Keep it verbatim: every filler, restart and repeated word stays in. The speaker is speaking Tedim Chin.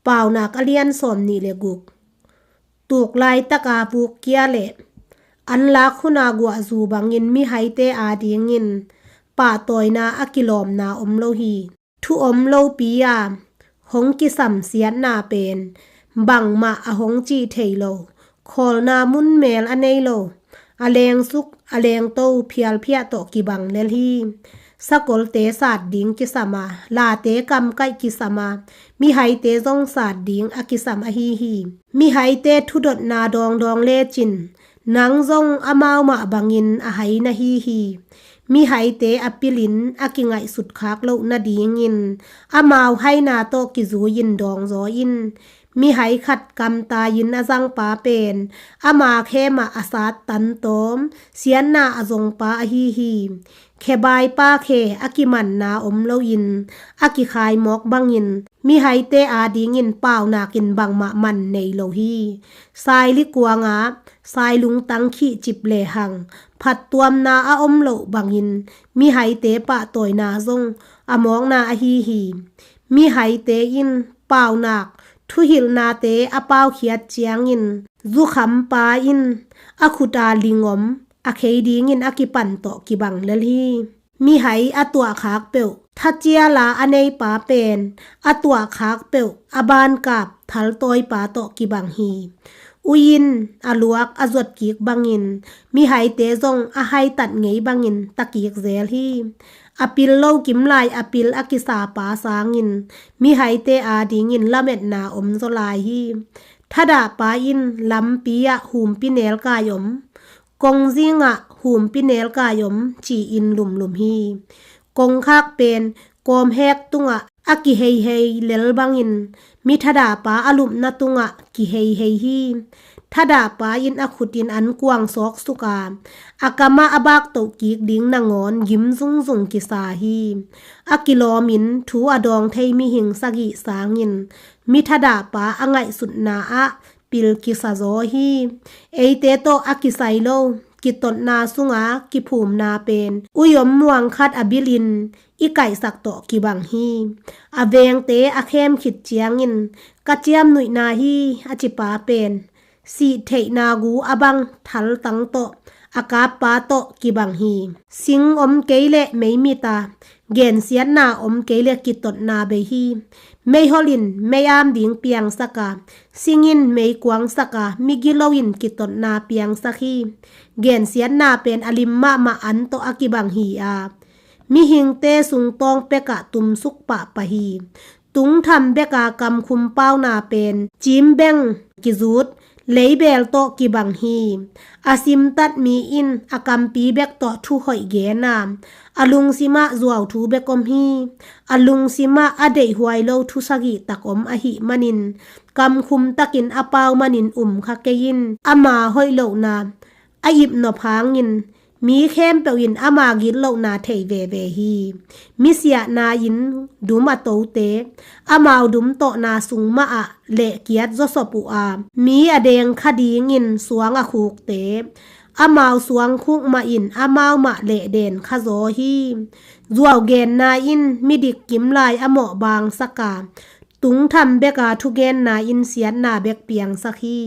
Paunak a lian sawm nih le guk. Tuk laitaka vuk kia le anlak huna guahzu bangin mihaite adingin pahtawina a kilawmna om lo hi. Thu om lopi-a hong kisam siatna pen bangmah a hong cih thei lo, khawlna munmel a nei lo, a lengsuk a lengto phialphiah tawh kibang lel hi. Sakolte sat ding kisam a, late kamkaih kisam a, mihaite zong sat ding a kisam ahi hi. Mihaite thudotna dawngdawng lecin nang zong amau mah bangin a hai na hi hi. Mihaite a pilin a kingaihsut khak loh nadingin amau haina tawh kizui-in dawngzaw in. Mihai khat kamtai-in a zangpa pen ama khem ah a sat tantawm siatna a zongpa ahi hi. Khebaipa khe a kimanna om loin a kikhai mawk bangin mihaite adingin paunakin bangmah man nei lo hi. Saili kuanga sailungtang khihcip lehang phattuamna a om loh bangin mihaite pahtawina zong a mawkna ahi hi. Mihaite in paunak thuhilhnate a paukhiat ciangin zukhampa in a khuta lingom a khei dingin a kipan tawh kibang lel hi. Mihai a tuahkhak peuh, thaciala a neipa pen a tuahkhak peuh a bankap thaltawipa tawh kibang hi. Uiin a luak a zuat kik bangin mihaite zong a haitat ngei bangin ta kik zel hi. A pil lo kimlai a pil a kisapa sangin mihaite adingin lametna om zaw lai hi. Thadahpa in lampi ah humpi nelkai om, kongzingah humpi nelkai om ci-in lumlum hi. Kongkhak pen kawmhek tungah a kiheihei lel bangin mi thadahpa a lupna tungah kiheihei hi. Thadahpa in a khutin an kuang sawksuk a, a kamah a baktoh kik ding nangawn gim zungzung kisa hi. A kilawmin thu a dawng thei mihing sagih sangin mi thadahpa a ngaihsutna ah pil kisa zaw hi. Eite tawh a kisai lo kitotna sunga kiphumna pen uiom muang khat a bilin i kaihsak tawh kibang hi. A vengte a khem khit ciangin ka ciamnuihna hi a cipa pen sih theihna gu a bang thaltang tawh a kappa tawh kibang hi. Sing om kei leh meimit a, gensiatna om kei leh kitotna bei hi. Meihol in mei-am ding piangsak a, sing in mei kuangsak a, migilo in kitotna piangsak hi. Gensiatna pen a lim mahmah an tawh a kibang hi a, mihingte sungtawng pekah tumsuk pahpah hi. Tungtham beka kamkhum pauna pen cimbeng kizut leibel tawh kibang hi. A simtat mi in a kampi bek tawh thu hoih gen a, a lungsimah zuauthu bek om hi. A lungsimah a deihhuai lo thu sagih tak om ahih manin kamkhum takin a pau manin um kha kei in. Ama hoih lohna a ipnop hangin mi khempeuh in ama gitlohna thei veve hi. Misiahna in dum a tote, amau dum tawhna sung mahah lehkiat zawsop uh a, mi a deng kha dingin suang a khukte, amau suang khuk mahin amau mah lehden kha zaw hi. Zuau genna in midik kimlai a mawh bangsak a, tungtham beka thugenna in siatna bek piangsak hi.